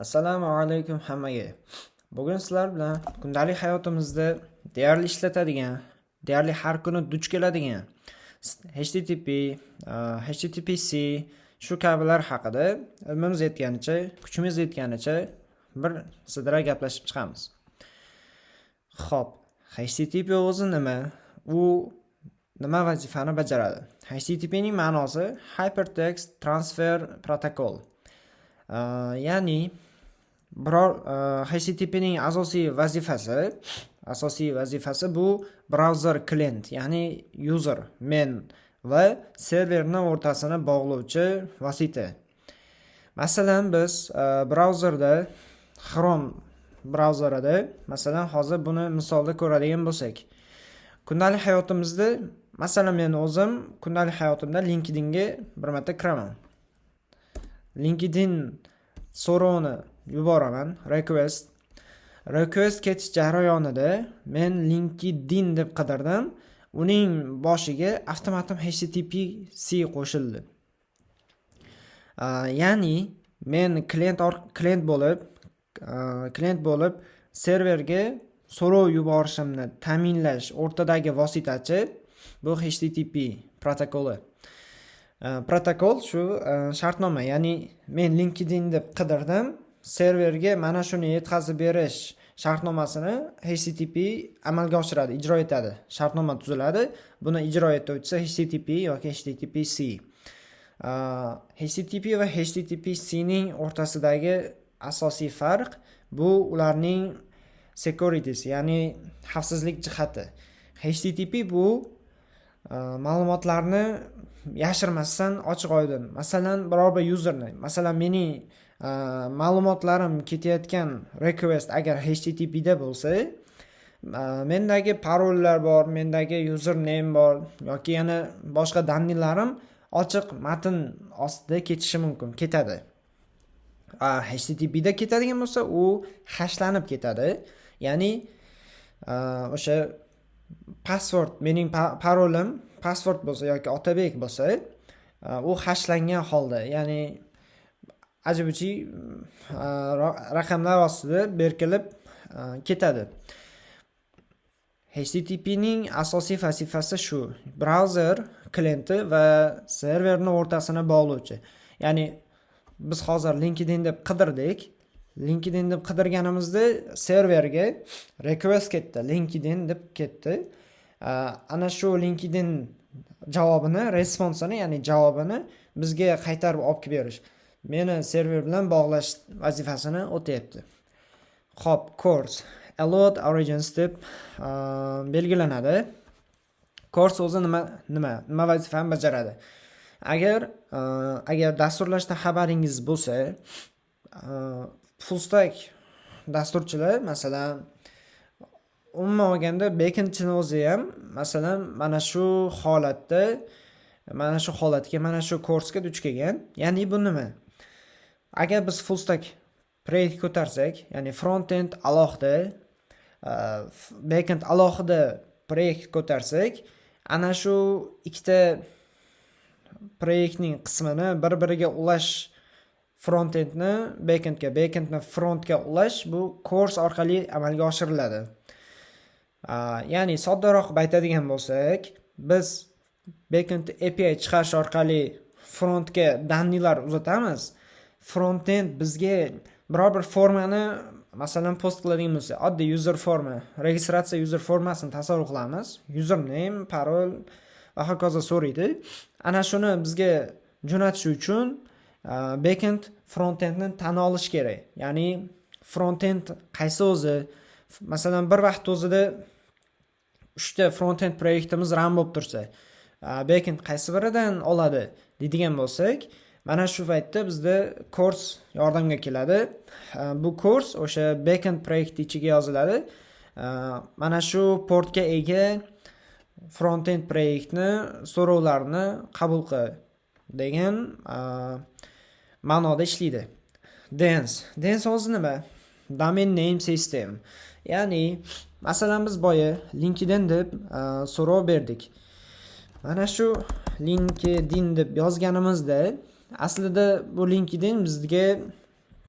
Assalomu alaykum hammaga. Bugun sizlar bilan kundalik hayotimizda deyarli ishlatadigan, deyarli har kuni duch keladigan HTTP, HTTPS shu kabilar haqida ilmimiz yetganicha, kuchimiz yetganicha bir sidra gaplashib chiqamiz. Xo'p, HTTP o'zi nima? U nima vazifani bajaradi? HTTPning ma'nosi Hypertext Transfer Protocol. Ya'ni biror HTTPning asosiy vazifasi bu browser klient, ya'ni user, men va serverni o'rtasini bog'lovchi vosita. Masalan, biz brauzerda, Chrome brauzerida, masalan, hozir buni misolda ko'radigan bo'lsak, kundalik hayotimizda, masalan, men o'zim kundalik hayotimda LinkedInga bir marta kiraman. LinkedIn so'rovini yuboraman, request. Request ketish jarayonida men LinkedIn deb qidirdim. Uning boshiga avtomatik HTTPC qo'shildi. Ya'ni men klient bo'lib serverga so'rov yuborishimni ta'minlash o'rtadagi vositachi bu HTTP protokoli. Protokol shu shartnoma, ya'ni men LinkedIn deb qidirdim, serverga mana shuni yetkazib berish shartnomasini HTTP amalga oshiradi, ijro etadi. Shartnoma tuziladi, buni ijro etuvchisi HTTP yoki HTTPC. HTTP va HTTPC ning o'rtasidagi asosiy farq bu ularning securitysi, ya'ni xavfsizlik jihati. HTTP bu ma'lumotlarni yashirmasdan, ochiq oydin. Masalan, biror bir username, masalan, mening ma'lumotlarim ketayotgan request agar HTTPda bo'lsa, mendagi parollar bor, mendagi username bor yoki yana boshqa данный larim ochiq matn ostida ketishi mumkin, ketadi. HTTPda ketadigan bo'lsa, u hashlanib ketadi, ya'ni o'sha password, mening parolim password bo'lsa yoki Otabek bo'lsa, u hashlangan holda, ya'ni aji-buji raqamlar ostida berkilib ketadi. HTTPning asosiy vazifasi shu: brauzer klienti va serverni o'rtasini bog'lovchi. Ya'ni biz hozir LinkedIn deb qidirdik. LinkedIn deb qidirganimizda serverga request ketdi, LinkedIn deb ketdi. Ana shu LinkedIn javobini, responsini, ya'ni javobini bizga qaytarib olib kelib berish, meni server bilan bog'lash vazifasini o'tayapti. Xo'p, CORS, Allowed Origins deb belgilanadi. CORS o'zi nima vazifani bajaradi? Agar dasturlashdan xabaringiz bo'lsa, full stack dasturchilar, masalan, umuman olganda backendchini o'zi ham, masalan, mana shu holatda, mana shu holatga, mana shu CORSga duch kelgan. Ya'ni bu nima? Agar biz full stack proyekt ko'tarsak, ya'ni front end alohida, backend alohida proyekt ko'tarsak, ana shu ikkita proyektning qismini bir biriga ulash, front endni backendga, backendni frontga ulash bu CORS orqali amalga oshiriladi. Ya'ni soddaroq qilib aytadigan bo'lsak, biz backend API chiqarish orqali frontga данный lar uzatamiz. Frontend bizga biror bir formani, masalan, post qiladigan bo'lsa, oddiy user forma, registratsiya user formasini tasavvur qilamiz. Username, parol va hokazo so'raydi. Ana shuni bizga jo'natish uchun backend frontendni tan olish kerak. Ya'ni frontend qaysi o'zi? Masalan, bir vaqt o'zida uchta frontend proyektimiz run bo'lib tursa, backend qaysi biridan oladi deydigan bo'lsak, mana shu paytda bizda CORS yordamga keladi. Bu CORS o'sha backend proyekti ichiga yoziladi. Mana shu portga ega frontend proyektni so'rovlarini qabul qil degan ma'noda ishlaydi. DNS. DNS o'zi nima? Domain Name System. Ya'ni, masalan, biz boya LinkedIn deb so'rov berdik. Mana shu LinkedIn deb yozganimizda, aslida bu LinkedIn bizga